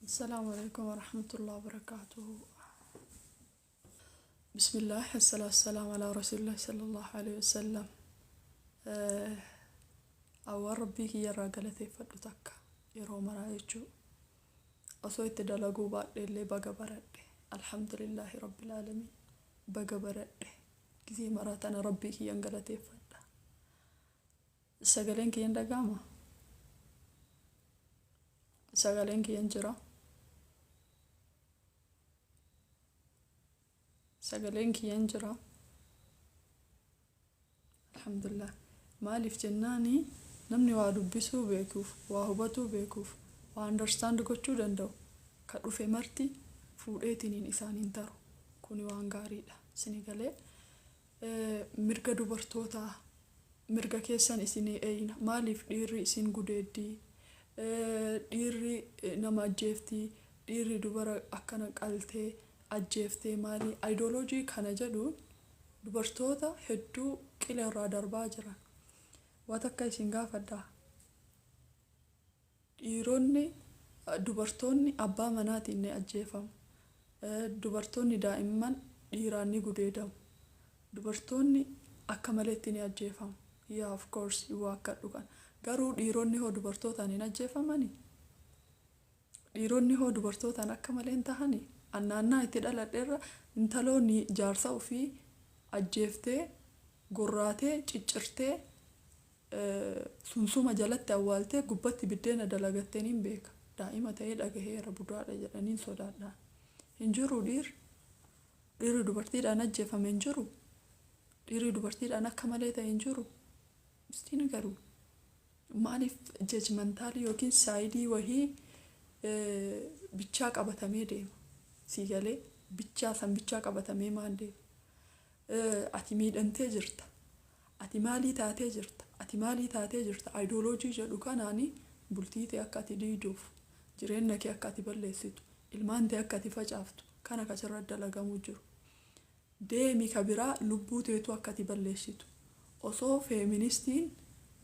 السلام عليكم ورحمة الله وبركاته. بسم الله الصلاة والسلام على رسول الله صلى الله عليه وسلم. Awwaan Rabbii kiyyarraa galateeffadhu takka yeroo maraa jechuu osoo itti dalaguu baadhe illee baga baradhe. Alhamdulillaahi rabbil aalamiin, baga baradhe. Gizee maraa tana Rabbii kiyyan galateeffadha. Sagaleen kiyyan dhaga'ama? Sagaleen kiyyan jira? Sagaleen kiyyan jira? Alhamdulillah. Maaliif jennaani, namni waa dubbisuu beekuuf, waa hubatuu beekuuf, waa understand gochuu danda'u ka dhufe marti fuudheetiniin isaan hin taru. Kuni waan gaariidha. Isini galee, mirga dubartootaa, mirga keessan isinii eeyna. Maaliif dhiirri isin gudeeddii? Dhiirri nama ajjeeftii, dhiirri dubara akkana qaltee ajjeeftee, maali ideology kana jedhu dubartoota hedduu qila irraa darbaa jiran. Waa takka isin gaafadha. Dhiironni, dubartoonni abbaa manaatiin ni ajjeefamu. Dubartoonni daa'imman dhiiraan ni gudeedamu. Dubartoonni akka maleetti ni ajjeefamu. Yeah, of course, waa akka dhugan. Garuu dhiironni hoo dubartootaan hin ajjeefamanii? Dhiironni hoo dubartootaan akka malee hin tahanii? Annaannaa itti dhaladheerra intaloonni jaarsa ofii ajjeeftee, gorraatee, ciccirtee, sunsuma jalatti awwaaltee, gubbatti biddeena dalagattee niin beeka. Daa'ima ta'ee dhagaheera, budaadha jedhaniin sodaadhaan. Hin jiru dhiirri. Dhiirri dubartiidhaan ajjeefame hin jiru. Dhiirri dubartiidhaan akka malee ta'e hin jiru. Mistiin garuu maaliif judgmental yookiin side wahii bichaa qabatamee deema? Sii galee, bichaa san bichaa qabatamee maal deema? Ati miidhamtee jirta. Ati maalii taatee jirta? Ati maalii taatee jirta? Ideology jedhu kanaani bultii ta'e akka ati diiduuf, jireenya kee akka ati balleessitu, ilmaan ta'e akka ati facaaftu kana kasirra dalagamuu jiru. Deemi ka biraa lubbuu teetu akka ati balleessitu. Osoo feministiin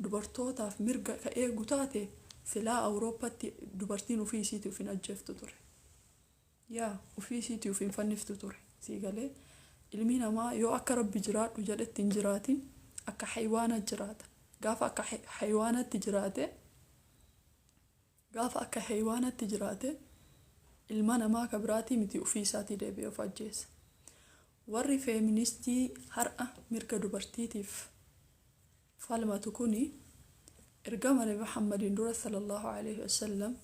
dubartootaaf mirga ka eegu taate, silaa Awurooppaatti dubartiin ofii isiitii of hin ajjeeftu ture. Yaa, ofii isiitii of hin fanniftu ture. Sii galee, ilmi namaa yoo akka Rabbi jiraadhu jedhetti hin jiraatin, akka haywaana jiraata. Gaafa akka haywaanatti jiraate, gaafa akka haywaanatti jiraate, ilma namaa ka biraatii miti, ofii isaatii deebi'ee of ajjeesa. Warri feministii har'a mirga dubartiitiif falmatu kuni ergama Nabi Muhammadiin dura sallallahu alaihi wasallam,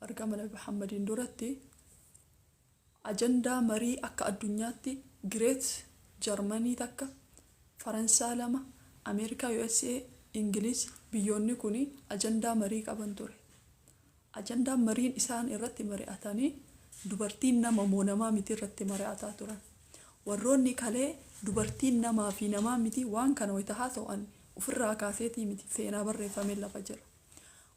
ergama Nabi Muhammadiin duratti ajandaa marii akka addunyaatti Great Jarmanii takka, Faransaa lama, Ameerikaa, USA, Ingiliz, biyyoonni kuni ajandaa marii qaban ture. Ajandaan mariin isaan irratti mari'atanii dubartiin nama moo namaa miti irratti mari'ataa turan. Warroonni kalee dubartiin namaa fi namaa miti waan kana wayita haasa'an ofirraa kaaseetii miti, seenaa barreeffamee lafa jira.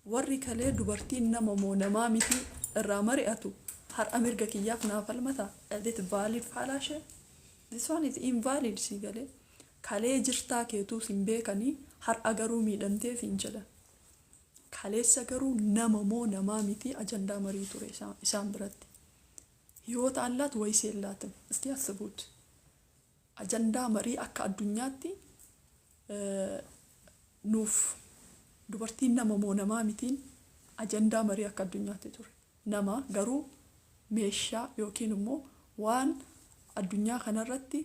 Warri kalee dubartiin nama moo namaa miti irraa mari'atu har'a mirga kiyyaaf naa falmata? Is it valid fallacy? This one is invalid. Si galee, kalee jirtaa keetuu sin beekanii, har'a garuu miidhamtee siin jedhan. Kaleessa garuu nama moo namaa miti ajandaa marii ture isaan biratti. ህይወት አላት ወይስ የላትም? እስቲ አስቡት። Ajandaa marii akka addunyaatti nuuf dubartiin nama moo namaa mitiin ajandaa marii akka addunyaatti ture. Nama garuu meeshaa yookiin immoo waan addunyaa kanarratti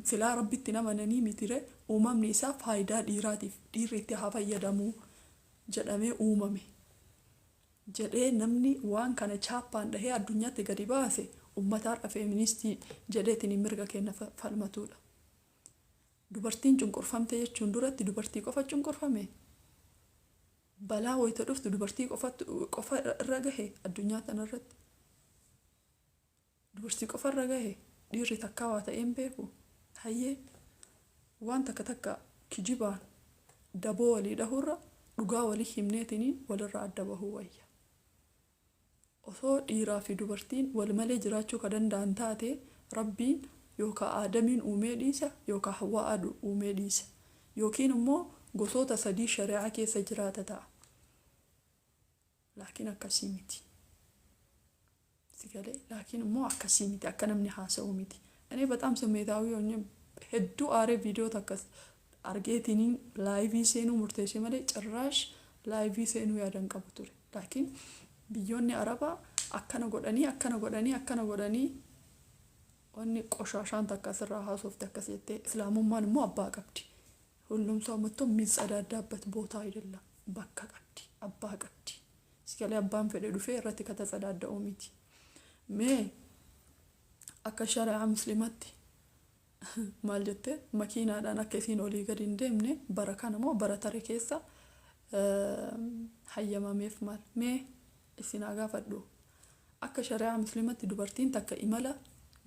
silaa Rabbitti namananii mitire, uumamni isaa faayidaa dhiiraatiif, dhiirri itti haa fayyadamuu jedhamee uumame jedhee namni waan kana chaappaan dhahee addunyaatti gadi baase ummata har'a feministii jedheetiin mirga kenna falmatuudha. Dubartiin cunqurfamte jechuun duratti dubartii qofa cunqurfame? Balaa wayita dhuftu dubartii qofa irra gahe? Addunyaa kanarratti dubartii qofa irra gahe? Dhiirri takkaa waa ta'een beeku. Hayyee, waan takka takka kijibaan daboo walii dhahurra dhugaa walii himneetiniin walirraa adda bahuu wayya. Osoo dhiiraa fi dubartiin wal malee jiraachuu ka danda'an taate, Rabbiin yookaan Aadamiin uumee dhiisa yookaan Hawwaa uumee dhiisa, yookiin immoo gosoota sadii shari'aa keessa jiraata ta'a. Laakiin akkasii miti. Si galee, laakiin immoo akkasii miti, akka namni haasa'u miti. እኔ በጣም ስሜታዊ ሆኜ hedduu aaree viidiyoo takkas argeetiniin live seenuu murteesse malee ጭራሽ live seenuu yaadan qabu ture. Laakiin biyyoonni Arabaa akkana godhanii, akkana godhanii, akkana godhanii, wanni qoshaashaan takka asirraa haasofte akkas jettee, islaamummaan immoo abbaa qabdi. ሁሉም ሰው መጥቶ የሚጸዳዳበት ቦታ አይደለም። Bakka qabdi, abbaa qabdi. Si galee, abbaan fedhe dhufee irratti ka ተጸዳዳኡ miti. Mee akka shari'aa musliimatti maal jette? Makiinaadhaan akka isiin olii gadi hin deemne bara kana moo bara tare keessa hayyamameef maal? Mee isin haa gaafadhu, akka shari'aa musliimatti dubartiin takka imala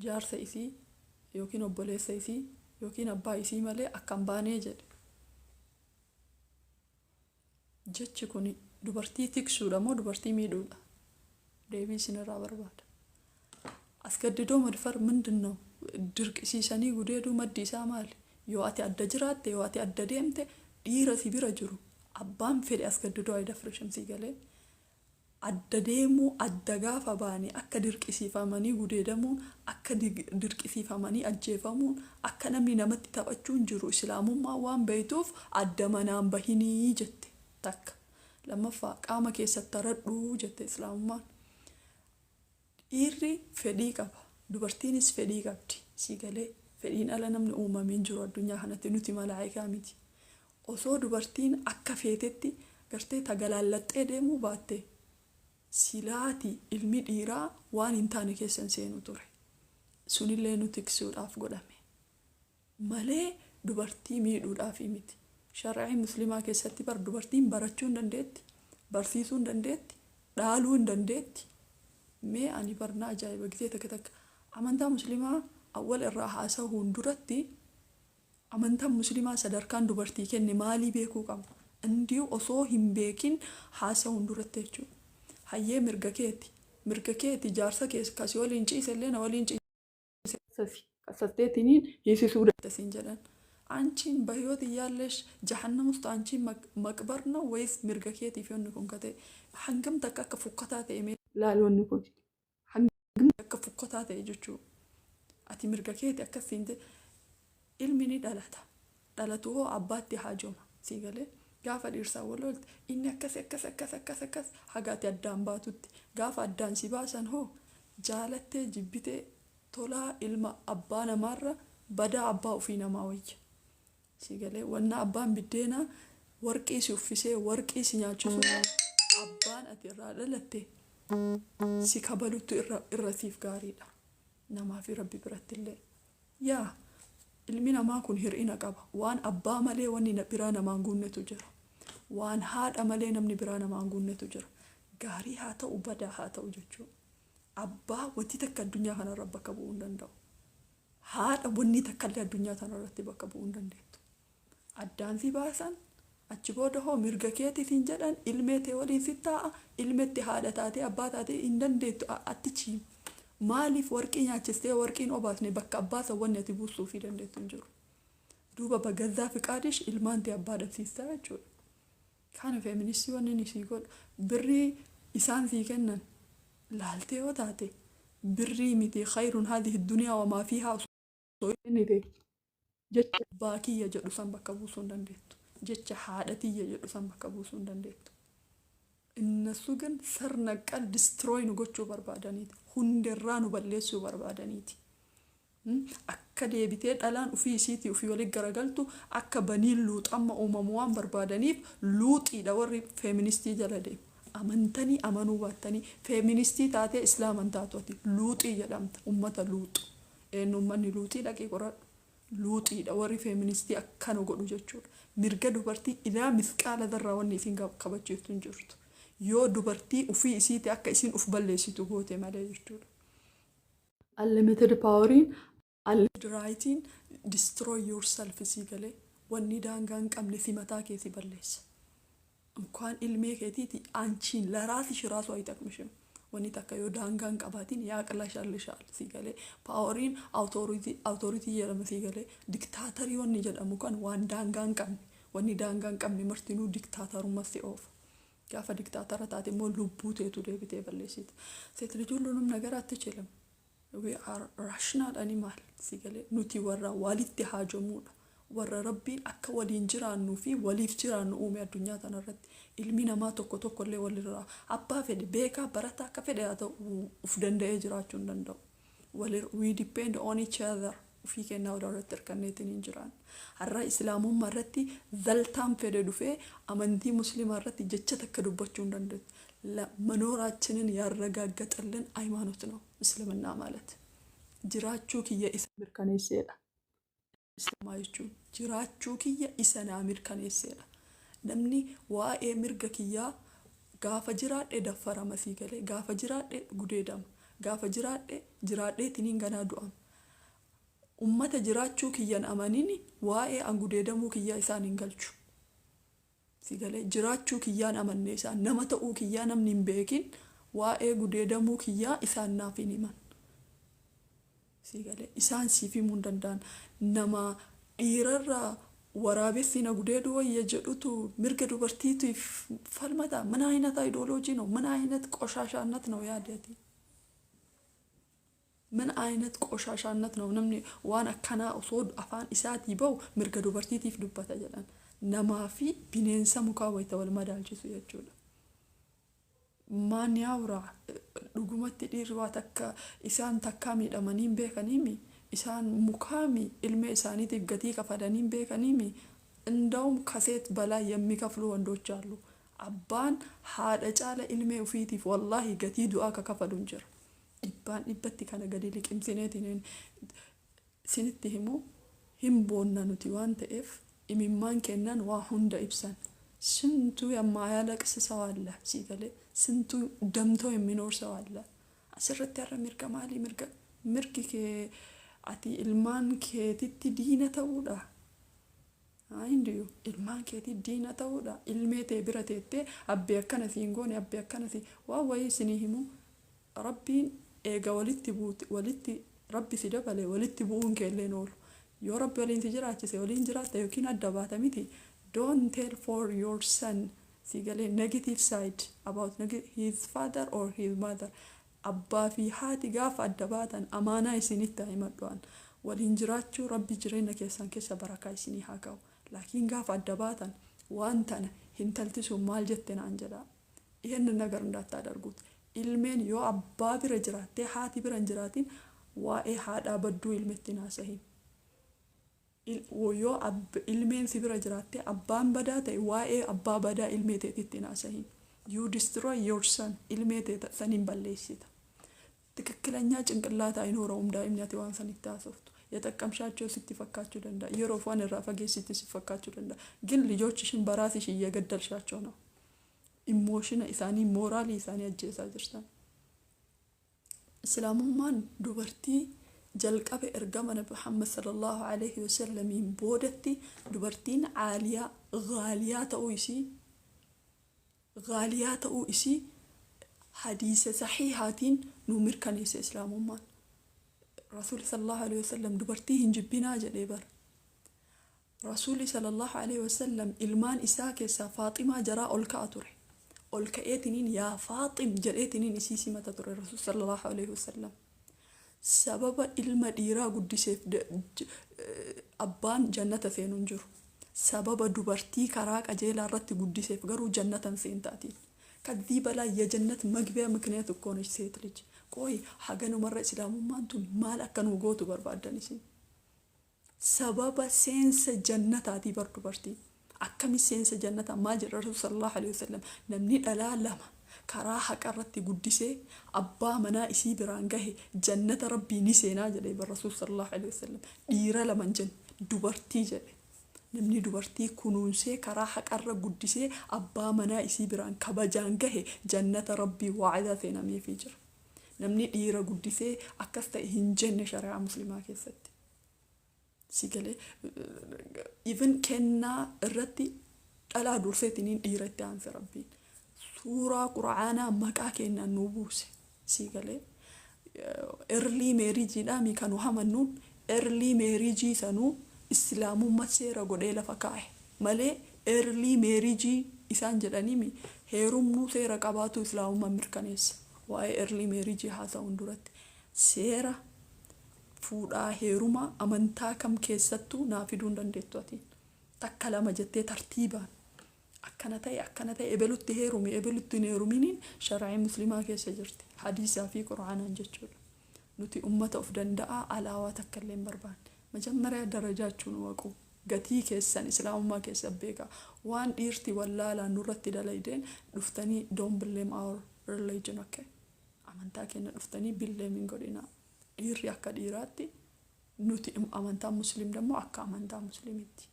jaarsa isii yookiin obboleessa isii yookiin abbaa isii malee akka hin baanee jedhe. Jechi kun dubartii tiksuudha moo dubartii miidhuudha? Deebii isinirraa barbaada. አስገድዶ መድፈር ምንድን ነው? Dirqisiisanii gudeeduu maddi isaa maali? Yoo ati adda jiraatte, yoo ati adda deemte, dhiira si bira jiru abbaan fedhe አስገድዶ አይደፍርሽም. Si galee, adda deemuu, adda gaafa baane akka dirqisiifamanii gudeedamuun, akka dirqisiifamanii ajjeefamuun, akka namni namatti taphachuun jiru islaamummaa waan beeytuuf adda manaan bahinii jette takka. Lammaffaa, qaama keessatti taradhuu jette islaamummaan. Dhiirri fedhii qaba, dubartiinis fedhii qabdi. Si galee, fedhiin ala namni uumamee hin jiru addunyaa kanatti, nuti malaayikaa miti. Osoo dubartiin akka feetetti gartee tagalaallaxxee deemuu baatte, silaati ilmi dhiiraa waan hin taane keessa hin seenu ture. Sunillee nu tiksuudhaaf godhame malee dubartii miidhuudhaaf miti. Shar'ii musliimaa keessatti bar dubartiin barachuu hin dandeetti, barsiisuu hin dandeetti, dhaaluu hin dandeetti. Mee ani barnaa ajaa'iba gisee takka takka amantaa musliimaa awwal irraa haasa'uun duratti amantaan musliimaa sadarkaan dubartii kenne maalii beekuu qaba? እንዲሁ osoo hin beekin haasa'uun duratti jechuudha. Hayyee, mirga keeti. Mirga keeti, jaarsa keessa kasii waliin ciise illee na waliin ciise. Kasatteetiniin hiisisuu dandeessiin jedhan. አንቺን በህይወት እያለሽ ጀሀነም ውስጥ አንቺን መቅበር ነው ወይስ mirga keetiif wanni kun kate? Hangam takka akka fokkataa ta'e mee laali. Wanni kun hangam akka fokkataa ta'e jechuudha. Ati mirga keeti akkasiin ilmi ni dhalata. Dhalatu hoo abbaatti haajoma. Sii galee, gaafa dhiirsaa wal oolte inni akkas akkas akkas akkas akkas haga ati addaan baatutti. Gaafa addaan si baasan hoo jaalattee jibbitee tolaa ilma abbaa namaarra badaa abbaa ofii namaa wayya. Si galee, wanna abbaan biddeenaa warqii si uffisee warqii si nyaachisu, abbaan ati irraa dhalatte si kabaluttu irra siif gaariidha. Namaa fi Rabbi biratti illee. Yaa ilmi namaa kun hir'ina qaba. Waan abbaa malee wanni biraa namaan guunnetu jira. Waan haadha malee namni biraa namaan guunnetu jira. Gaarii haa ta'u, badaa haa ta'u jechuudha. Abbaa wanti takka addunyaa kanarra bakka bu'uu hin danda'u. Haadha wanni takka illee addunyaa kanarratti bakka bu'uu hin dandeettu. Addaan si baasan, achi booda hoo mirga keetiif hin jedhan, ilmee ta'e waliin si taa'a, ilmetti haadha taatee abbaa taatee hin dandeettu attichi. Maaliif warqii nyaachistee warqiin obaasne bakka abbaa san wanni ati buusuufii dandeettu hin jiru. Duuba በገዛ ፈቃድሽ ilmaan ta'e abbaa dhabsiistaa jechuudha. Kana feministii wanni inni sii godhu birrii isaan sii kennan laaltee yoo taate birrii miti, خير هذه الدنيا وما فيها osoo kennite jecha abbaa kiyya jedhu san bakka buusuu hin dandeettu. Jecha haadha tiyya jedhu san bakka buusuu hin dandeettu. እነሱ ግን ስር ነቀል destroy nu gochuu barbaadaniiti. Hundirraa nu balleessuu barbaadaniiti. Akka deebitee dhalaan ufii isiitii ufii walitti garagaltu, akka baniin luuxamma uumamu waan barbaadaniif luuxiidha warri feministii jala deemu. Amantanii amanuu baattanii feministii taatee islaaman taatu ati luuxii jedhamta, ummata luuxu. Eenyu ummanni luuxii? Dhaqii qoradhu. Luuxiidha warri feministii akkana godhu jechuudha. Mirga dubartii ilaa misqaala darraa wanni isin kabachiiftu hin jirtu. Yoo dubartii ufii isiiti akka isin uf balleessitu goote malee jechuudha. Unlimited poweriin, unlimited rightiin destroy yourself. Sii galee, wanni daangaa hin qabne si mataa kee si balleessa. እንኳን ilmee keetiiti አንቺን ለራስሽ ራሱ አይጠቅምሽም። Wanni takka yoo daangaa hin qabaatiin ያቅለሸልሻል. Si galee, poweriin authority jedhama. Si galee, dictator wanni jedhamu kan waan daangaa hin qabne, wanni daangaa hin qabne martinuu diktaatarummaa si oofa. Gaafa diktaatara taate immoo lubbuu teetu deebitee balleessita. ሴት ልጅ ሁሉንም ነገር አትችልም። We are rational animal, si galee? Nuti warra walitti haajamuudha. Warra Rabbiin akka waliin jiraannuu fi waliif jiraannu uume addunyaa tanarratti. Ilmi namaa tokko tokko illee walirraa abbaa fedhe beekaa barataa akka fedhe haa ta'u uf danda'ee jiraachuu hin danda'u. We depend on each other. Ufii kennaa walirratti hirkanneetiin hin jiraan. Har'a Islaamummaa irratti zaltaan fedhe dhufee amantii Musliimaa irratti jecha takka dubbachuu hin danda'u. መኖራችንን ያረጋገጠልን ሃይማኖት ነው እስልምና ማለት። Jiraachuu kiyya isa mirkaneesseedha. Islaamaa jechuun jiraachuu kiyya isa naa mirkaneesseedha. Namni waa'ee mirga kiyyaa gaafa jiraadhe daffarama, sii galee? Gaafa jiraadhe gudeedama. Gaafa jiraadhe jiraadheetiniin ganaa du'ama. Ummata jiraachuu kiyyan amanini waa'ee an gudeedamuu kiyyaa isaan hin galchu. Si galee? Jiraachuu kiyyaan amanne isaan nama ta'uu kiyyaa namni hin beekin waa'ee gudeedamuu kiyyaa isaan naaf hin himan. Si galee? Isaan siif himuu hin danda'an. Nama dhiirarraa waraabessi na gudeeduu wayya jedhutu mirga dubartiitiif falmata. ምን አይነት ideology ነው? ምን አይነት ቆሻሻነት ነው yaadati? ምን አይነት ቆሻሻነት ነው? Namni waan akkanaa osoo afaan isaatii bahu mirga dubartiitiif dubbata jedhan. Namaa fi bineensa mukaa wayita wal madaalchisu jechuudha. Maan yaawraa dhugumatti dhiirri waa takka isaan takkaa miidhamanii hin beekaniimi, isaan mukaami ilmee isaaniitiif gatii kafalanii hin beekaniimi. እንደውም ከሴት በላይ የሚከፍሉ ወንዶች አሉ። Abbaan haadha caala ilmee ufiitiif wallaahi gatii du'aa ka kafalu hin jira. Dhibbaan dhibbatti kana gadi liqimsineetiin sinitti himu hin boonna nuti waan ta'eef imimmaan kennan waa hunda ibsan. ስንቱ የማያለቅስ ሰው አለ, si galee? ስንቱ ደምቶ የሚኖር ሰው አለ። Asirratti har'a mirga maalii? Mirga mirgi kee ati ilmaan keetitti diina ta'uudha. Hindiyu ilmaan keetii diina ta'uudha. Ilmee tee bira teettee abbee akkana siin goone, abbee akkana siin waan wayii isinii himu. Rabbiin eega walitti buute, walitti Rabbi si dabale, walitti bu'uun keelleen oolu. Yoo Rabbi waliin si jiraachise waliin jiraatta yookiin adda baata miti. Don't tell for your son, si galee, negative side about his father or his mother. Abbaa fi haati gaafa adda baatan amaanaa isinitti haa himadhu'an. Waliin jiraachuu Rabbi jireenya keessan keessa barakaa isinii haa ka'u. Laakiin gaafa adda baatan waan tana hintalti sun maal jette naan jedhaa. ይህንን ነገር እንዳታደርጉት. Ilmeen yoo abbaa bira jiraattee haati bira hin jiraatin waa'ee haadhaa badduu ilmetti haasahin. Yoo ilmeen si bira jiraattee abbaan badaa ta'e waa'ee abbaa badaa ilmee teetitti haasahin. You destroy your son. Ilmee tee saniin balleessita. ትክክለኛ ጭንቅላት አይኖረውም daa'imni ati waan sanitti haasoftu. የጠቀምሻቸው sitti fakkaachuu danda'a. Yeroof waan irraa fageessitti si fakkaachuu danda'a. ግን ልጆችሽን በራስሽ እየገደልሻቸው ነው። Emotion isaanii, mooraalii isaanii ajjeesaa jirtan. Islaamummaan dubartii jalqabe ergama Nabi Muhammad sallallahu alaihi wasallamiin boodatti dubartiin caaliyaa gaaliyaa ta'uu isii, gaaliyaa ta'uu isii hadiisa saxiihaatiin nu mirkaneesse Islaamummaan. Rasuulli sallallahu alaihi wasallam dubartii hin jibbinaa jedhee bara. Rasuulli sallallahu alaihi wasallam ilmaan isaa keessaa Faaximaa jaraa ol ka'a ture. Ol ka'eetiniin "Yaa Faaxim" jedheetiniin isii simata ture Rasuul sallallahu alaihi wasallam. Sababa ilma dhiiraa guddiseef abbaan jannata seenuu hin jiru. Sababa dubartii karaa qajeelaa irratti guddiseef garuu jannatan seentaatiin. ከዚህ በላይ የጀነት መግቢያ ምክንያት እኮ ነች ሴት ልጅ። ቆይ haganumarra Islaamummaan tun maal akka nu gootu barbaaddan isin? Sababa seensa jannataatii bar dubartiin. Akkami seensa jannataa? Maal jedha Rasuul sallallahu alaihi wasallam? Namni dhalaa lama karaa haqa irratti guddisee abbaa manaa isii biraan gahe jannata Rabbii ni seenaa jedhe bar Rasuul sallallahu alaihi wasallam. Dhiira lama hin jenne, dubartii jedhe. Namni dubartii kunuunsee karaa haqarra guddisee abbaa manaa isii biraan kabajaan gahe jannata Rabbii waacidaa seenameefii jira. Namni dhiira guddisee akkas ta'e hin jenne shari'aa Muslimaa keessatti. Si galee? Even kennaa irratti dhalaa durseetiniin dhiira itti aanse Rabbiin. Suuraa Qura'aanaa maqaa kennaan nuu buuse. Si galee? Early marriageiidhaa kan nu hamannuun early marriage sanuu Islaamummaa seera godhee lafa kaa'e malee early marriage isaan jedhaniimi Heerumnuu seera qabaatu islaamummaa mirkaneessa. Waa'ee early marriage haasa'uun duratti seera fuudhaa heerumaa amantaa kam keessattuu naa fiduu hin dandeettu atiin. Takka lama jettee tartiibaan akkana ta'e, akkana ta'e, ebelutti heerumi, ebelutti hin heeruminiin shar'ii muslimaa keessa jirti, hadiisaa fi qur'aanaan jechuudha. Nuti ummata of danda'aa alaawaa takka illee hin barbaanne. መጀመሪያ ደረጃችሁን እወቁ. Gatii keessan islaamummaa keessa beeka. Waan dhiirti wallaalaan nurratti dalaydeen dhuftanii don't blame our religion, okay? Amantaa keenya dhuftanii blame hin godhinaa. Dhiirri akka dhiiraatti, nuti amantaa muslim ደግሞ akka amantaa muslimitti.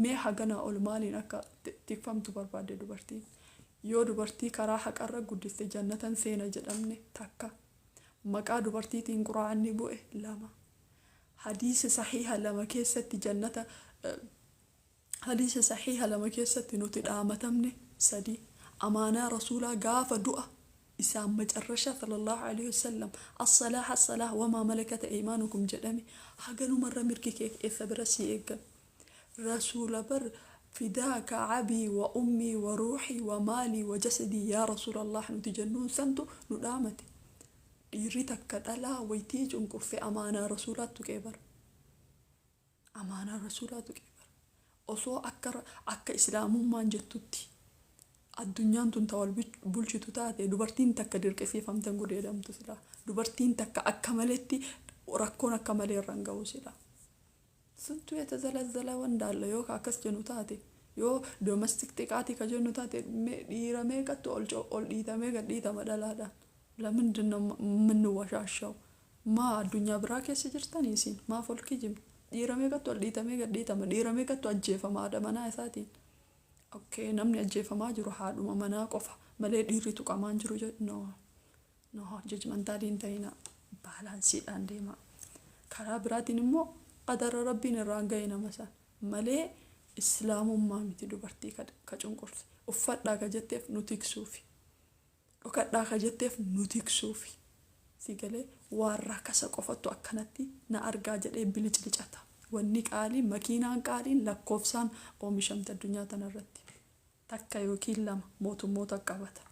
Mee haganaa ol maaliin akka tikfamtu barbaadde dubartiin? Yoo dubartii karaa haqarra guddiste jannatan seena jedhamne takka. Maqaa dubartiitiin quraanni bu'e lama. Hadiisa sahiha lama keessatti jannata, hadiisa sahiha lama keessatti nuti dhaamatamne sadi. Amaanaa rasuulaa gaafa du'a isaan መጨረሻ صلى الله عليه وسلم الصلاة الصلاة وما ملكت أيمانكم jedhame. Haganumarra mirgi kee eessa bira sii eeggan? Rasuula bar فداك أبي وأمي وروحي ومالي وجسدي يا رسول الله nuti jennuun santu nu dhaamate. Dhiirri takka dhalaa waytii cunqurse amaanaa rasuulaattu qeebara, amaanaa rasuulaatu qeebara. Osoo akka islaamummaan jettutti addunyaan tun tawal bulchitu taate, dubartiin takka dirqisiifamtan gudeedamtu silaa, dubartiin takka akka maletti rakkoon akka malee irra hin ga'u silaa. ስንቱ የተዘለዘለ ወንድ አለ. Yoo akkas jennu taate, yoo domestic ጥቃት ka jennu taate, dhiira meeqattu ol dhiitamee gad dhiitama dhalaadhaan? ለምንድን ነው የምንወሻሻው? Maa addunyaa biraa keessa jirtanii isin maaf ol kijibne? Dhiira meeqattu ol dhiitamee gad dhiitama? Dhiira meeqattu ajjeefama haadha manaa isaatiin? Okay, namni ajjeefamaa jiru haadhuma manaa qofa malee dhiirri tuqamaan jiru. No, no, judgmental hin ta'ina, balanceiidhaan deema. Karaa biraatiin immoo qadara rabbiin irraan ga'e nama san malee islaamummaa miti dubartii ka cunqurse. Uffadhaa ka jetteef nu tiksuufi, dhokadhaa ka jetteef nu tiksuufi. Si galee? Waan rakasa qofattu akkanatti na argaa jedhee biliclicata. Wanni qaalii, makiinaan qaaliin lakkoofsaan oomishamte addunyaa tanarratti takka yookiin lama mootummoota qabata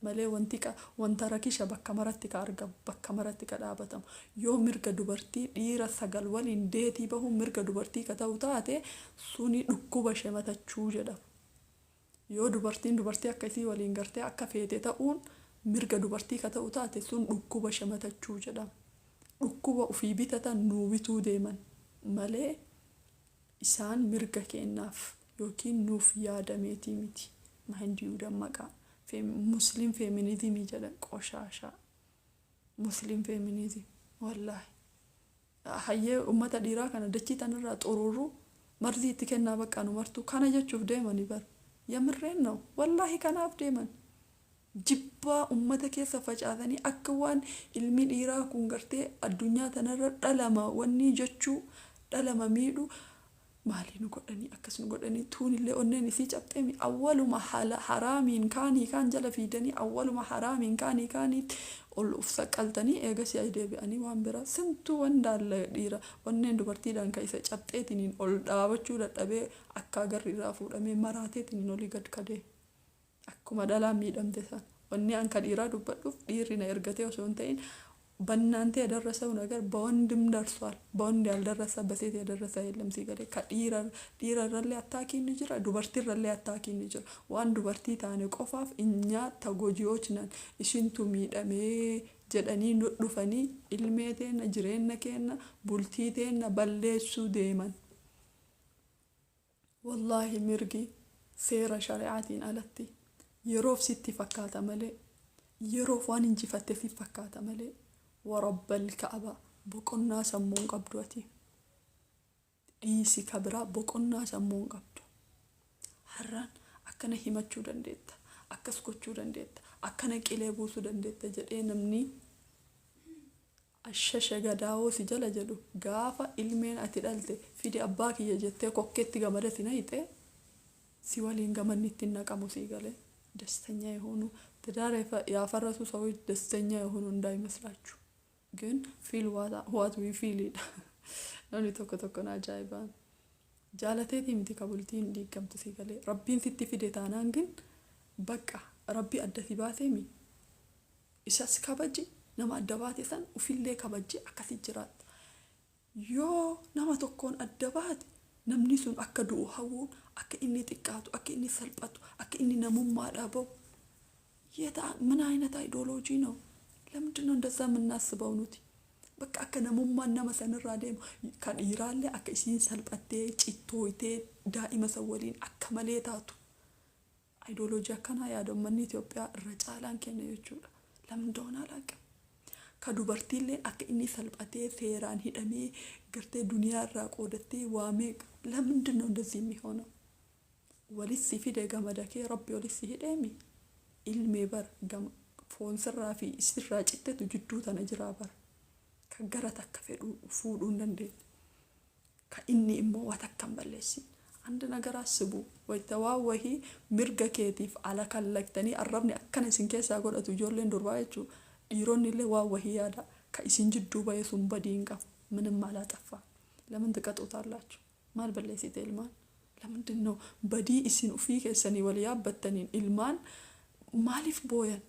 malee wanti wanta rakisha bakka maratti ka argamu, bakka maratti ka dhaabatamu. Yoo mirga dubartii dhiira sagal waliin date bahuun mirga dubartii ka ta'u taate, suni dhukkuba shematachuu jedhama. Yoo dubartiin dubartii akka isii waliin gartee akka feete ta'uun mirga dubartii ka ta'u taate, sun dhukkuba shematachuu jedhama. Dhukkuba ofii bitatan nuu bituu deeman malee isaan mirga kennaaf yookiin nuuf yaadameetii miti. Mahindiyyuu dammaqaa. Muslim feminism jedhan, ቆሻሻ Muslim feminism. Wallaahi hayyee ummata dhiiraa kana dachii tanarraa xururuu marzii itti kennaa bakka nu martuu kana jechuuf deemanii bar. የምሬን ነው, wallaahi kanaaf deeman. Jibbaa ummata keessa facaasanii akka waan ilmi dhiiraa kun gartee addunyaa tanarra dhalama wanni jechuu dhalama miidhu maalii nu godhanii, akkas nu godhanii. Tuunillee onneen isii cabxeemi. Awwaluma haraamiin kaanii kaan jala fiidanii, awwaluma haraamiin kaanii kaaniitti ol uf saqqaltanii, eegasii ay deebi'anii waan biraa. ስንቱ ወንድ አለ dhiira onneen dubartiidhaan ka isa cabxeetiniin ol dhaabachuu dadhabee akka agarri irraa fuudhamee maraateetiniin olii gad kadee akkuma dhalaan miidhamte san. Wanni an ka dhiiraa dubbadhuuf dhiirri na ergatee osoo hin ta'in በእናንተ የደረሰው ነገር በወንድም ደርሷል። በወንድ ያልደረሰ በሴት የደረሰ የለም። ሲገሌ ka dhiirarrallee attackiin ni jira, dubartiirrallee attackiin ni jira. Waan dubartii taane qofaaf እኛ ተጎጂዎች ነን, isintu miidhamee jedhanii nu dhufanii ilmee teenna, jireenya keenna, bultii teenna balleessuu deeman. Wallaahi mirgi seera shari'aatiin alatti yeroof sitti fakkaata malee, yeroof waan injifatte si fakkaata malee, ورب الكعبة boqonnaa sammuu hin qabdu ati. Dhiisi ka biraa, boqonnaa sammuu hin qabdu. Har'aan akkana himachuu dandeetta, akkas gochuu dandeetta, akkana qilee buusuu dandeetta jedhee namni ashasha gadaawoo si jala jedhu, gaafa ilmeen ati dhalte fidi abbaa kiyya jettee kokkeetti gamada si nayxe, si waliin gamanni ittiin naqamu. Si galee? ደስተኛ የሆኑ ትዳር ያፈረሱ ሰዎች ደስተኛ የሆኑ እንዳይመስላችሁ። ግን feel what we feel dha. Namni tokko tokko na ajaa'ibaan jaalateetii miti ka bultiin diigamtu. Si galee? Rabbiin sitti fide taanaan ግን በቃ. Rabbi adda si baaseemi, isas kabaji. Nama adda baate san ufillee kabaji, akkasi jiraatta. Yoo nama tokkoon adda baate, namni sun akka du'u hawwuun, akka inni xiqqaatu, akka inni salphatu, akka inni namummaadhaa bahu ምን አይነት ideology ነው? ለምንድን ነው እንደዛ የምናስበው nuti? Bakka akka namummaan nama sanirraa deemu, kan dhiiraallee akka isiin salphattee cittooytee daa'ima san waliin akka malee taatu. Ideology akkanaa yaada uummanni Itoophiyaa irra caalaan kenna jechuudha. ለምን እንደሆነ አላውቅም። Ka dubartiillee akka inni salphatee seeraan hidhamee gartee duniyaa irraa qoodattee waamee. ለምንድን ነው እንደዚህ የሚሆነው? Walissi fide gamada kee Rabbi walissi hidheemi. Ilmee bar gama foon sirraa fi sirraa cittetu jidduu tana jiraa bara. Ka gara takka fedhu fuudhuu hin dandeenye. Ka inni immoo waa takka hin balleessin. አንድ ነገር አስቡ. Wayita waan wahii mirga keetiif ala kallaktanii arrabni akkana isin keessaa godhatu, ijoolleen durbaa jechuudha. Dhiironni illee waan wahii yaada. Ka isin jidduu bahe sun badii hin qabu. ምንም አላጠፋም። ለምን ትቀጡታላችሁ? Maal balleessite ilmaan? ለምንድን ነው badii isin ufii keessanii wal yaabbattaniin ilmaan maaliif booyan?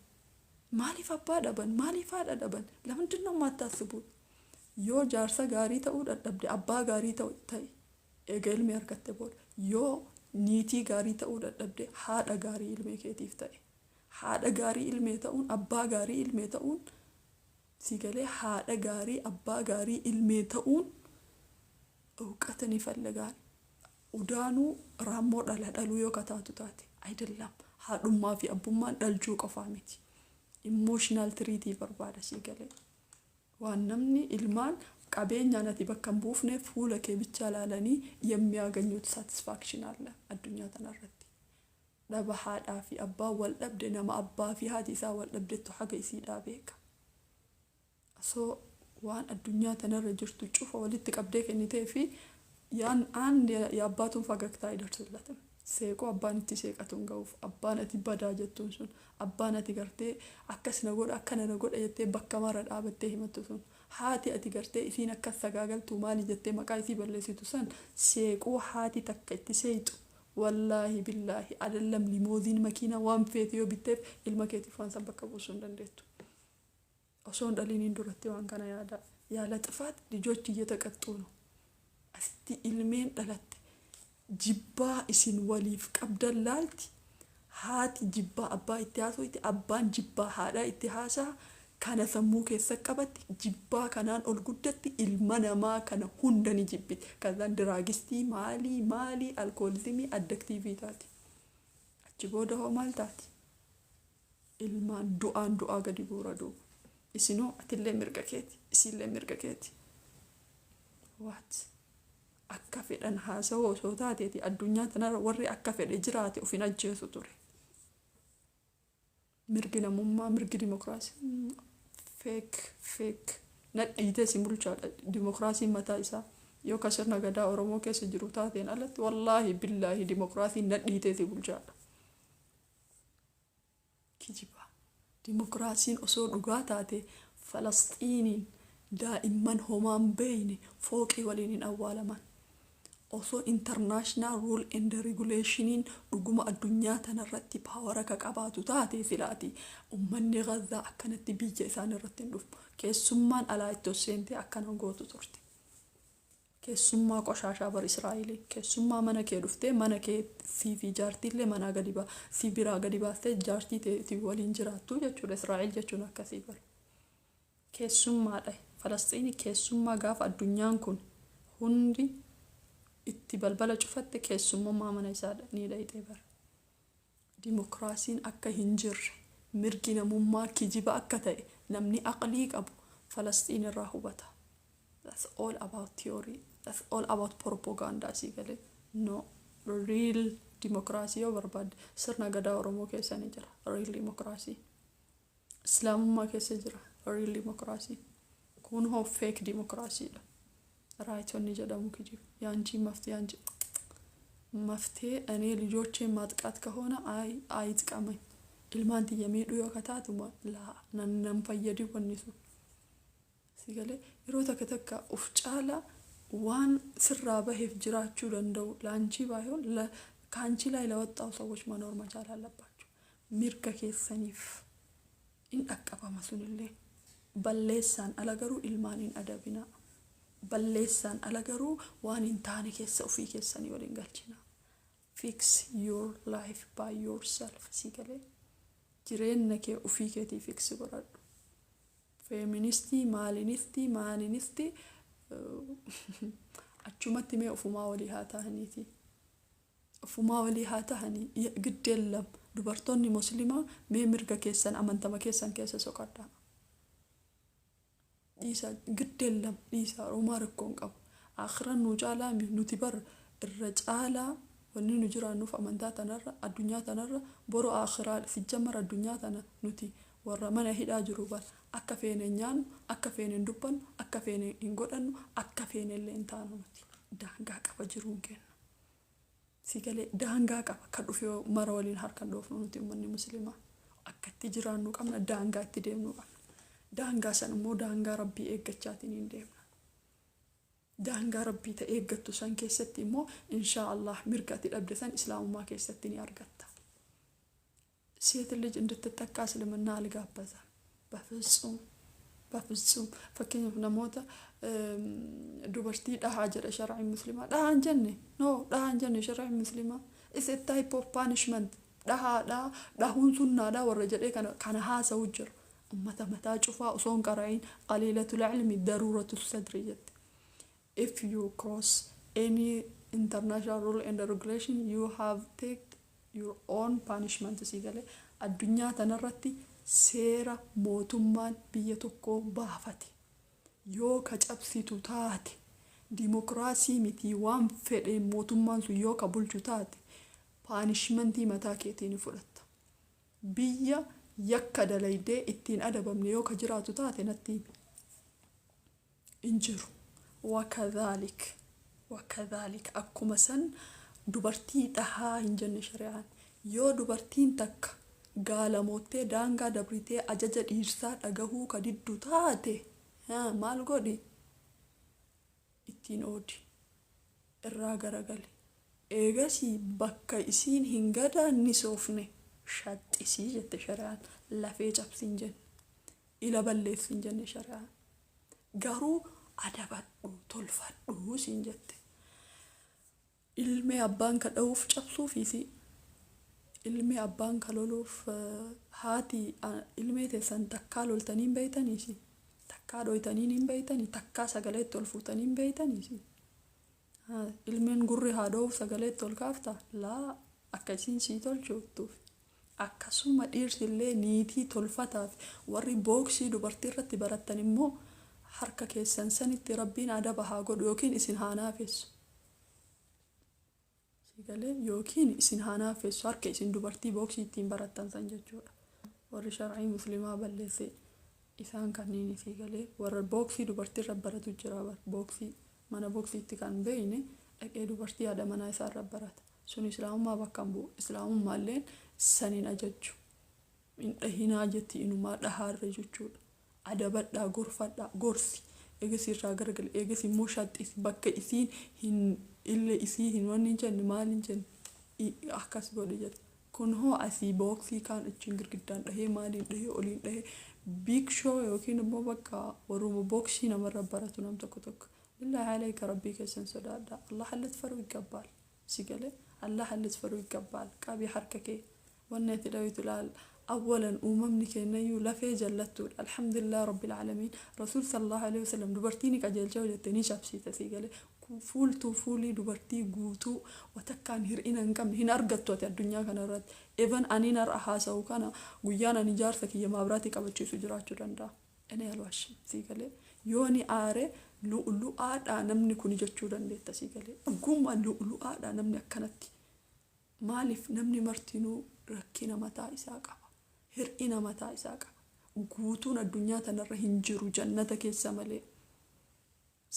Maaliif abbaa dhaban? Maaliif haadha dhaban? ለምንድን ነው የማታስቡት? Yoo jaarsa gaarii ta'uu dadhabde, abbaa gaarii ta'e eega ilmi argatte booda. Yoo niitii gaarii ta'uu dadhabde, haadha gaarii ilmee keetiif ta'e. Haadha gaarii ilmee ta'uun, abbaa gaarii ilmee ta'uun, si galee, haadha gaarii, abbaa gaarii ilmee ta'uun እውቀትን ይፈልጋል። Udaanuu raammoo dhala dhaluu yoo kataatu taate አይደለም. Haadhummaa fi abbummaan dhalchuu qofaa miti. Emotional treatii barbaada, si galee. Waan namni ilmaan qabeenyaan ati bakka hin buufne fuula kee ብቻ laalanii የሚያገኙት satisfaction አለ addunyaa tanarratti. Dhaba haadhaa fi abbaa wal dhabde, nama abbaa fi haati isaa wal dhabdettu haga isiidhaa beeka. Osoo waan addunyaa tanarra jirtu cufa walitti qabdee kennitee fi yaan አንድ የአባቱን ፈገግታ አይደርስለትም። Seeqoo abbaan itti seeqatu hin ga'uuf. Abbaan ati badaa jettuun sun, abbaan ati gartee akkas na godha, akkana na godha jettee bakka mara dhaabattee himattu sun, haati ati gartee isiin akkas sagaagaltuu maali jettee maqaa isii balleessitu san, seeqoo haati takka itti seeyxu, wallaahi billaahi አይደለም limousine makiina waan feete yoo bitteef ilma keetiif waan san bakka buusuu hin dandeettu. Osoo hin dhaliniin duratti waan kana yaada. ያለ ጥፋት ልጆች እየተቀጡ ነው። Asitti ilmeen dhalatte jibbaa isin waliif qabdan laalti. Haati jibbaa abbaa itti haasoyti, abbaan jibbaa haadhaa itti haasaa. Kana sammuu keessa qabatti, jibbaa kanaan ol guddatti, ilma namaa kana hunda ni jibbiti. ከዛን drugistii maalii maalii alcoholismii addictive taati. Achi booda hoo maal taati? Ilmaan du'aan du'aa gadi guura duuba. Isinoo atillee mirga keeti, isiillee mirga keeti. Waat akka fedhan haasawoo osoo taateeti, addunyaa tanarra warri akka fedhe jiraate of hin ajjeesu ture. Mirgi namummaa, mirgi dimokiraasii fake, fake. Nadhiitee si bulchaadha dimokiraasiin mataa isaa. Yoo ka sirna gadaa Oromoo keessa jiru taateen alatti, wallaahi billaahi dimokiraasiin nadhiitee si bulchaadha. Kijiba. Dimokiraasiin osoo dhugaa taate, Falasxiiniin daa'imman homaan beeyne fooqii waliin hin awwaalaman. Osoo international rule and regulationiin dhuguma addunyaa tanarratti power ka qabaatu taate, silaati ummanni Gazaa akkanatti biyya isaan irratti hin dhufu. Keessummaan alaa itti seentee akkana gootu turte. Keessummaa qoshaashaa bar Israa'elii keessummaa mana kee dhuftee mana kee sii fi jaartiillee manaa gadi baa si biraa gadi baastee jaartii teetii waliin jiraattu jechuudha. Israa'el jechuun akkasii bara. Keessummaadha. Falasxiini keessummaa gaafa addunyaan kun hundi itti balbala cufatte, keessummummaa mana isaa ni dhayxee bara. Dimokiraasiin akka hin jirre, mirgi namummaa kijiba akka ta'e namni aqlii qabu Falasxiin irraa hubata. That's all about theory. That's all about propaganda, asii galee. No, real dimokiraasii yoo barbaadde, sirna gadaa Oromoo keessa ni jira. Real dimokiraasii. Islaamummaa keessa jira. Real dimokiraasii. Kun hoo fake dimokiraasiidha. Rightonni jedhamu kijiba. ያንቺ መፍትሄ ያንቺ መፍትሄ እኔ ልጆቼን ማጥቃት ከሆነ አይ አይጥቀመኝ። Ilmaan tiyya miidhuu yoo kataatu laa nan fayyadi wanni sun. Si galee, yeroo takka takka uf caala waan sirraa baheef jiraachuu danda'u ለአንቺ ባይሆን ከአንቺ ላይ ለወጣው ሰዎች መኖር መቻል አለባቸው። Mirga keessaniif in dhaqqabama sunillee. Balleessaan ala garuu ilmaan hin adabinaa. Balleessaan ala garuu waan hin taane keessa ofii keessanii waliin galchinaa. Fix your life by yourself, si galee? Jireenya kee ofii keetii fix godhadhu. Feministii maalinistii maalinistii achumatti mee ofumaa walii haa ta'aniiti. Ofumaa walii haa ta'anii giddeellam. Dubartoonni Muslimaa, mee mirga keessan amantama keessan keessa soqadhaa. Dhiisaa, giddeellam, dhiisaa, homaa rakkoo hin qabu. Akhiran nu caalaa nuti bar irra caalaa wanni nu jiraannuuf amantaa tanarra, addunyaa tanarra, boru akhiraa. Sijjamar addunyaa tana nuti warra mana hidhaa jiru bar. Akka feene nyaannu, akka feene hin dubbannu, akka feene hin godhannu, akka feene illee hin taanu. Nuti daangaa qaba jiruun kenna. Si galee? Daangaa qaba. Kan dhufe mara waliin harkan dhoofnu. Nuti uummanni Muslimaa akka itti jiraannu qabna, daangaa itti deemnu qabna. Daangaa san immoo daangaa Rabbii eeggachaatiin hin deemna. Daangaa Rabbii ta'e eeggattu san keessatti immoo, inshaa Allah, mirga ati dhabde san Islaamummaa keessatti ni argatta. ሴት ልጅ እንድትጠቃ እስልምና አልጋበዘም። በፍጹም በፍጹም። Fakkeenyaaf, namoota dubartii dhahaa jedha sharciin Muslimaa. Dhahaa hin jenne, no, dhahaa hin jenne sharciin Muslimaa. Is a type of punishment. Dhahaadha, dhahuun sunnaadha warra jedhee kana haasa'u jira. Ummata mataa cufaa osoo hin qara'in. قليلة العلم ضرورة الصدر jette. If you cross any international rule and regulation, you have take your own punishment. Si galee? Addunyaa tanarratti seera mootummaan biyya tokkoo baafate yoo ka cabsitu taate, dimokiraasii miti, waan fedhe mootummaan sun yoo ka bulchu taate, punishmentii mataa keetii ni fudhatta. Biyya yakka dalaydee ittiin adabamne yoo ka jiraatu taate natti himi. Hin jiru. وكذلك akkuma san dubartii dhahaa hin jenne shari'aan. Yoo dubartiin takka gaalamoottee daangaa dabritee ajaja dhiirsaa dhagahuu ka diddu taate, maal godhi? Ittiin oodi, irraa garagali. Eegasii bakka isiin hin gadaannisoofne shaxxisii jette shari'aan. Lafee cabsiin jenne, ila balleessin jenne shari'aan. Garuu adabadhu, tolfadhu siin jette. Ilmee abbaan ka dha'uuf cabsuufiisi, ilmee abbaan ka loluuf haati ilmee teessan takkaa loltanii hin beeytaniisi, takkaa dhoytanii hin beeytanii, takkaa sagalee itti ol fuutanii hin beeytaniisi. Ilmeen gurri haa dha'uuf sagalee itti ol kaafta? Laa, akka isiin sii tolchuutuuf. Akkasuma dhiirsillee niitii tolfataaf. Warri booksii dubartii irratti barattan immoo harka keessan sanitti Rabbiin adaba haa godhu yookiin isin haa naafessu. Sigalee? Yookiin isin haa naafessu harka isin dubartii booksii ittiin barattan san jechuudha. Warri shar'ii Muslimaa balleesse isaan kanneen. Sigalee? Warra booksii dubartii irra baratu jira. Booksii mana booksiitti kan beeyne dhaqee dubartii haadha manaa isaa irra barata. Sun Islaamummaa bakka hin bu'u. Islaamummaalleen saniin ajajju. Hin dhahinaa jetti, inumaa dhahaarra jechuudha. Adabadhaa, gorfadhaa, gorsi. Eegas irraa garagale, eegas immoo shaxxisi bakka isiin hin ille isii hin wanni hin jenne, maal hin jenne, akkas godhe jedhe. Kun hoo asii booksii kaan achiin girgiddaan dhahee, maaliin dhahee, oliin dhahee, big show yookiin immoo bakka warruma booksii namarra baratu nam tokko tokko. بالله عليك, Rabbii keessan sodaadhaa. አላህን ልትፈሩ ይገባል. Si galee? አላህን ልትፈሩ ይገባል. Qabii harka kee wanni ati dhawitu ilaal. Awwalan uumamni kennayyuu lafee jallattuudha. الحمد لله رب العالمين. Rasuul صلى الله عليه وسلم dubartii ni qajeelcha jette, ni cabsiite. Si galee? Fuultuu fuulii dubartii guutuu watakkaan hir'ina hin qabne hin argattu ati addunyaa kanarratti. Even aniin har'a haasa'u kana, guyyaan ani jaarsa kiyya maabiraatii qabachiisu jiraachuu danda'a. እኔ አልዋሽም. Si galee? Yoo ni aare lu'lu'aadha namni kun jechuu dandeetta. Si galee? Dhuguma lu'lu'aadha namni akkanatti. Maaliif? Namni martinuu rakkina mataa isaa qaba, hir'ina mataa isaa qaba. Guutuun addunyaa tanarra hin jiru jannata keessa malee.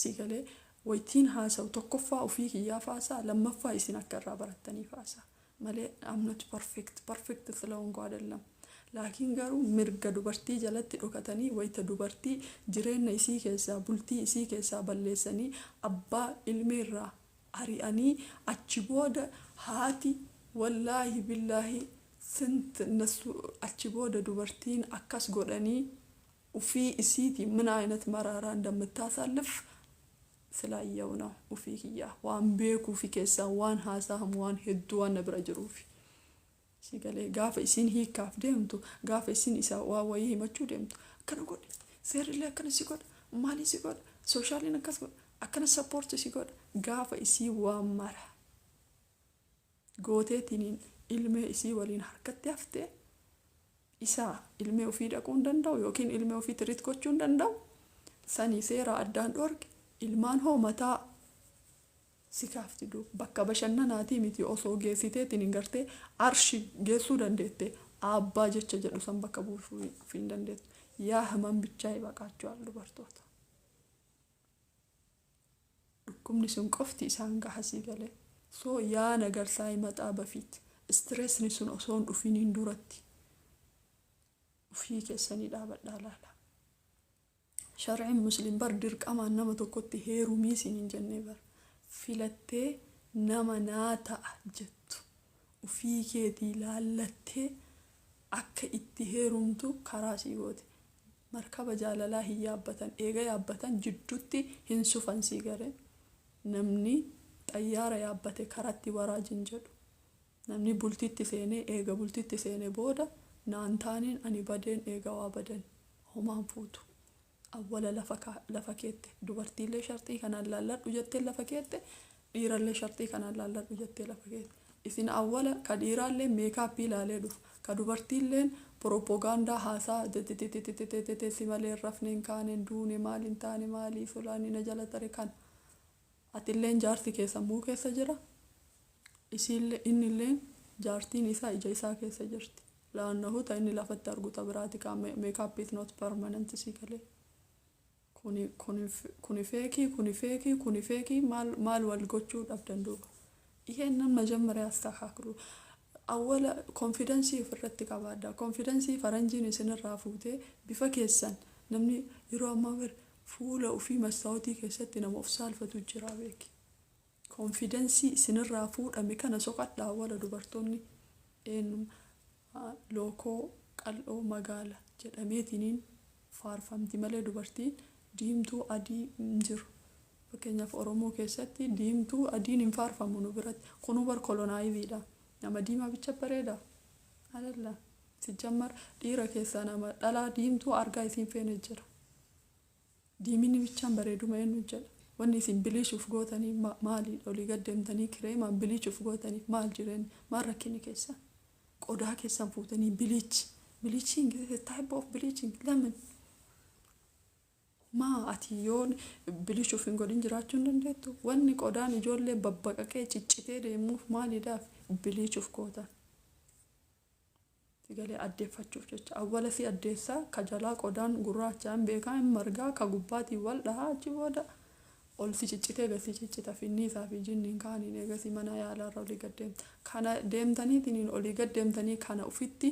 Si galee? Waytiin haasa'u tokkoffaa ofii kiyyaaf haasa'a, lammaffaa isin akka irraa barattaniif haasa'a malee I'm not perfect. Perfect ስለሆንኩ አይደለም. Laakiin garuu mirga dubartii jalatti dhokatanii wayita dubartii jireenya isii keessaa, bultii isii keessaa balleessanii, abbaa ilmeerraa ari'anii, achi booda haati, wallaahi billaahi, ስንት እነሱ achi booda dubartiin akkas godhanii ufii isiiti ምን አይነት መራራ እንደምታሳልፍ ስላየው ነው። Ufii kiyyaa waan beekuufi keessaa waan haasa'amu waan hedduu waan na bira jiruufi. Si galee, gaafa isiin hiikkaaf deemtu, gaafa isiin isa waa wayii himachuu deemtu, akkana godhe, seerrillee akkana si godha, maalii si godha, socialiin akkas godha, akkana support si godha. Gaafa isii waan mara gooteetiniin ilmee isii waliin harkatti haftee, isaa ilmee ofii dhaquu hin danda'u yookiin ilmee ofii treat gochuu hin danda'u. Sanii seera addaan dhorke. Ilmaan hoo mataa si kaafti duuba. Bakka bashannanaatii miti, osoo geessiteetiin hin gartee arshi geessuu dandeette, abbaa jecha jedhu san bakka buusuu hin dandeettu. Yaa himan bichaa ይበቃቸዋል dubartoota. Dhukkubni sun qofti isaan gaha, sii galee. So ያ ነገር ሳይመጣ በፊት, stressni sun osoo hin dhufiniin duratti ufii keessanii dhaabadhaa laala. Sharciin Muslim bar dirqamaan nama tokkotti heerumii siin hin jennee bar. Filattee nama naa ta'a jettu ufii keetii laallattee akka itti heerumtu karaa sii goote. Markaba jaalalaa hin yaabbatan, eega yaabbatan jidduutti hin sufan, sii galee. Namni xayyaara yaabbate karatti waraajin jedhu. Namni bultitti seenee, eega bultitti seenee booda naan taaneen ani badeen, eega waa badan homaan fuutu. Awwala lafa keette, dubartiillee sharxii kanaan laalladhu jettee lafa keette, dhiirallee sharxii kanaan laalladhu jettee lafa keette. Isin awwala ka dhiiraallee makeupii ilaalee dhufa, ka dubartiilleen propagaandaa haasaa si malee rafneen kaaneen duune maal hin taane maalii solaani na jala tare kana. Atilleen jaarsi kee sammuu keessa jira. Isiillee innilleen jaartiin isaa ija isaa keessa jirti. Laannahu ta inni lafatti argu ta biraati kaa. Makeup is not permanent, si galee. Kuni fake, kuni fake, kuni fake, maal maal wal gochuu dhabdan duuba? ይሄንን መጀመሪያ አስተካክሉ። Awwala confidence ofirratti qabaadha. Confidence faranjiin isinirraa fuutee bifa keessan namni yeroo ammaa bar fuula ofii mastaawotii keessatti nama of saalfatu jira, beeki. Confidence isinirraa fuudhame kana soqadha awwala. Dubartoonni eenyu lookoo qal'oo magaala jedhameetiniin faarfamti malee dubartiin diimtuu adii hin jiru. Fakkeenyaaf, Oromoo keessatti diimtuu adiin hin faarfamu nu biratti. Kunuu bar colonizeiidha. Nama diimaa bicha bareeda. Alalla. Sijjammar dhiira keessaa nama dhalaa diimtuu argaa isiin feene jira. Diiminni bichaan bareeduma eenyu jedha? Wanni isin bleachuuf gootanii maaliidha? Olii gad deemtanii kireemaan bleachuuf gootanii maal jireenya? Maal rakkinni keessan? Qodaa keessan fuutanii bleach. Bleaching is a type of bleaching. ለምን? Maa ati yoo bleachuuf hin godhin jiraachuu hin dandeettu? Wanni qodaan ijoollee babbaqaqee ciccitee deemuuf maaliidhaaf bleachuuf gootan? Galee addeeffachuuf jecha. Awwala si addeessaa, ka jalaa qodaan gurraachaan beekaa hin margaa, ka gubbaatiin wal dhahaa, achi booda ol si ciccitee gasi ciccita finniisaa fi jinniin kaaniin. Eegasii mana yaalaarra olii gad deemta. Kana deemtaniitiin olii gad deemtanii kana ufitti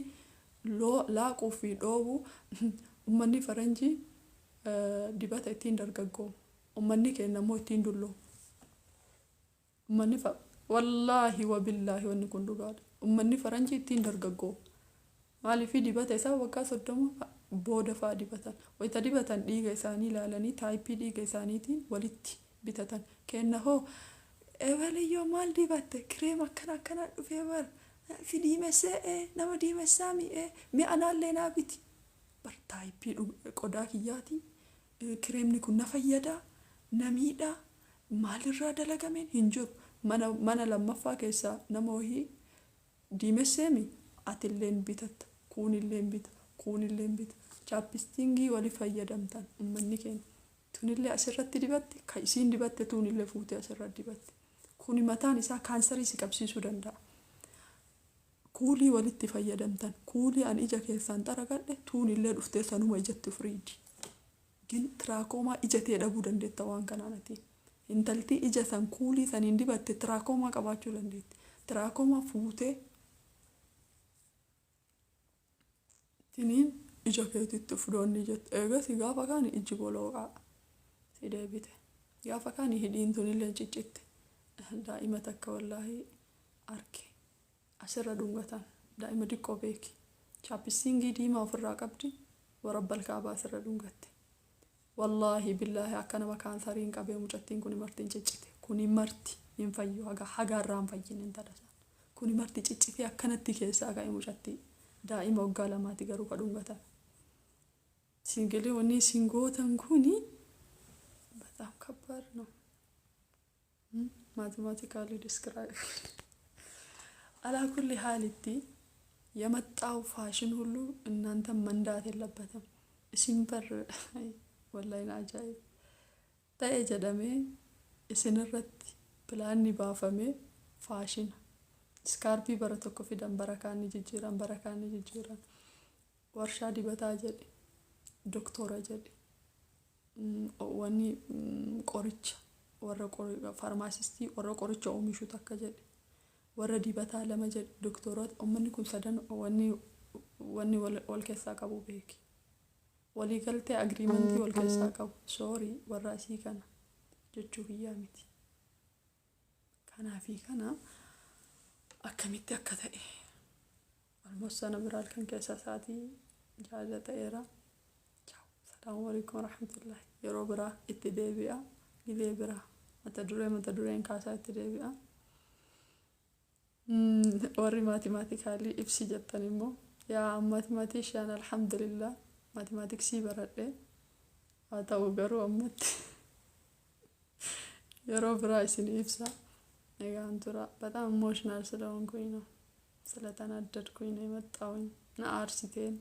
laaquu fi dhoobuu. Ummanni faranjii dibata ittiin dargaggooma. Ummanni keenya immoo ittiin dulloomu. Ummanni wallaahi wabillaahi wanni kun dhugaadha. Ummanni faranjii ittiin dargaggooma. Maaliif? Dibata isaa waggaa 30 booda fa'aa dibatan. Wayita dibatan dhiiga isaanii ilaalanii typeii dhiiga isaaniitiin walitti bitatan. Kenna hoo ebaliyyoo maal dibatte? Kireem akkana akkana dhufee bar si diimessee, nama diimessaa mi'ee mi'a naallee naa biti. Bar typeii qodaa kiyyaatii kireemni kun na fayyadaa, na miidhaa, maalirraa dalagameen hin jiru. Mana lammaffaa keessaa nama wahii diimesseemi, atilleen bitatta, kuunilleen bita, kuunilleen bita. Chapstickii wali fayyadamtan ummanni keenya. Tunillee asirratti dibatti, ka isiin dibatte tuunillee fuutee asirratti dibatti. Kuni mataan isaa kaansarii si qabsiisuu danda'a. Kuulii walitti fayyadamtan, kuulii an ija keessaan xaragadhe tuunillee dhuftee sanuma ijatti firiidi. Gin tiraakomaa ija tee dhabuu dandeetta waan kanaan ati. Intalti ija san kuulii saniin dibatte tiraakomaa qabaachuu dandeetti. Tiraakomaa fuutee tiniin ija keetitti fudoonni jette. Eegas gaafa kaan ijji bolooqaa si deebite. Gaafa kaan hidhiin tunillee ciccitte. Daa'ima takka wallaahi arke. Asirra dhungatan. Daa'ima diqqoo beeki. Chapstickii diimaa ofirraa qabdi, warabbal kaabaa asirra dhungatte. Wallaahi billaahi, akka nama kaansariin qabee mucattiin kun marti hin ciccite. Kuni marti hin fayyu, haga hagaarraa hin fayyin intala sana. Kuni marti ciccitee akkanatti keessaa ka'e mucattii. Daa'ima waggaa 2ti garuu ka dhungatan. Singilee wanni isin gootan kuni በጣም ከባድ ነው። Mathematically describe አላኩል ሀሊቲ የመጣው ፋሽን ሁሉ እናንተን መንዳት የለበትም። Isin bar wallahi ajaa'ib ta'e jedhamee isinirratti planni baafamee faashina scarfii bara tokko fidan, bara kaan ni jijjiiran, bara kaan ni jijjiiran. Warshaa dibataa jedhe, doktora jedhe, wanni qoricha, warra pharmacistii, warra qoricha oomishu takka jedhe, warra dibataa lama jedhe, doktoroota. Uummanni kun sadan wanni wal keessaa qabu beeki. Waliigaltee, agreementii wal keessaa qabu. Sorry, warra asii kana jechuu kiyyaa miti. Kanaafi kana akkamitti akka ta'e almost sana biraa halkan keessa sa'aatii 6 ta'eera. Salaamu alaikum warahmatullahi. Yeroo biraa itti deebi'a. Gilee biraa mata dureen kaasaa itti deebi'a. Warri mathematically ibsi jettan immoo, yaa mathematician, alhamdulillah, mathematicsii baradhe. Haa ta'u garuu ammatti yeroo biraa isin ibsa. Egaan tura, በጣም emotional ስለሆንኩኝ ነው፣ ስለተናደድኩኝ ነው የመጣሁኝ። Na aarsiteen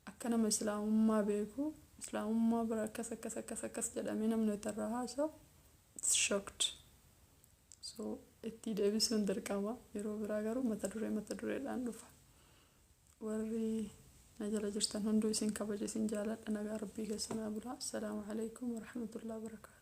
akka nama islaamummaa beeku, islaamummaa bira akkas akkas akkas akkas jedhamee namni irraa haasa'u, it's shocked. So itti deebisuun dirqama. Yeroo biraa garuu mata dureedhaan dhufa. Warri na jala jirtan hunduu isin kabaja, isin jaaladha. Nagaa rabbii keessa naa bulaa. Assalaamu alaikum warahmatullahi wabarakaatu.